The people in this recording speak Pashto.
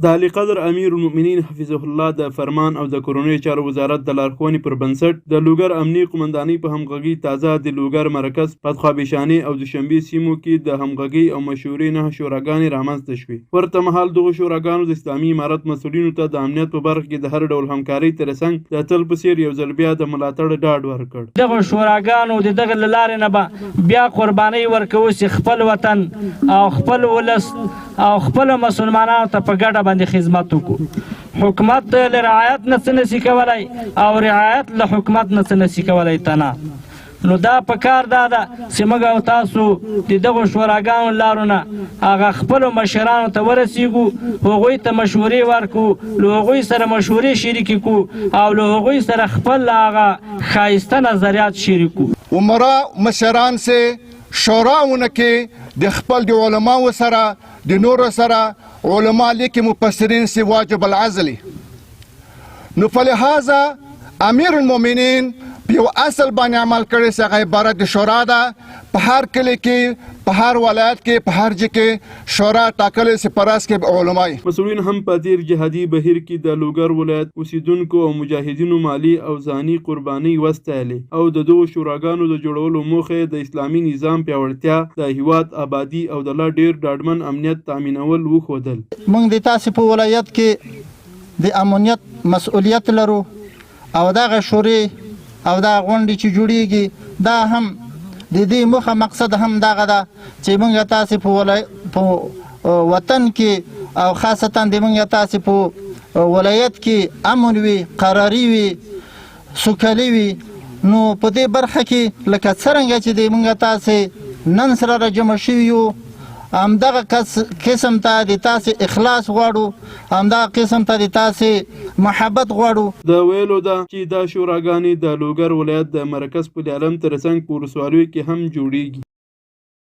د عالیقدر امیرالمؤمنین حفظه الله د فرمان او د کورنیو چارو وزارت د لارښوونې پر بنسټ د لوګر امنیې قومندانۍ په همغږۍ تازه د لوګر مرکز پتخوابیشانې او دوشنبې سیمو کې د همغږۍ او مشورې نهه شوراګانې رامنځته شوې. ورته مهال دغو شوراګانو د اسلامي امارت مسؤلینو ته د امنیت په برخه کې د هر ډول همکارۍ ترڅنګ د تل په څېر یو ځل بیا د ملاتړ ډاډ ورکړ. دغو شوراګانو د دغه له لارې نه به بیا قربانۍ ورکوو چې خپل وطن او خپل ولس او خپلو مسلمانانو ته په ګډه باندې خدمت وکړو. حکومت له رعایت نه څه نسی کولای او رعایت له حکومت نه څه نسی کولای تنه. نو دا په کار دا ده چې موږ او تاسو د دغو شوراګانو لارو نه هغه خپلو مشرانو ته ورسیږو، هغوی ته مشورې ورکړو، له هغوی سره مشورې شریکې کړو او له هغوی سره خپل هغه ښایسته نظریات شریک کړو. امرا مشران سه شوراونه کې د خپل د علماو سره د نورو سره علما لیکي مفسرین سی واجب العزل. نو فلهذا امیر المؤمنین په یو اصل باندې عمل کړی چې هغه عبارت د شورا ده. په هر کلي کې، په هر ولایت کې، په هر ځای کې شورا ټاکلې چې په راس کې علما وي. مسؤلین هم په تېر جهادي بهیر کې د لوګر ولایت اوسېدونکو او مجاهدینو مالي او ځاني قربانۍ وستایلې او د دغو شوراګانو د جوړولو موخه یې د اسلامي نظام پیاوړتیا، د هېواد ابادي او د لا ډېر ډاډمن امنیت تامینول وښودل. موږ د تاسې په ولایت کې د امنیت مسؤلیت لرو او دغه شورې او دا غونډې چې جوړیږي دا هم د دې موخه مقصد هم دغه ده چې موږ تاسې په وطن کې او خاصتا د موږ تاسې په ولایت کې امن وي، قراري وي، سوکالي وي. نو په دې برخه کې لکه څرنګه چې د موږ تاسې نن سره راجمع شوي یو، همدغه قسم ته د تاسې اخلاص غواړو، همدغه قسم ته د تاسې محبت غواړو. د ویلو ده چې دا شوراګانې د لوګر ولایت د مرکز پل علم ترڅنګ په ولسوالیو کې هم جوړیږي.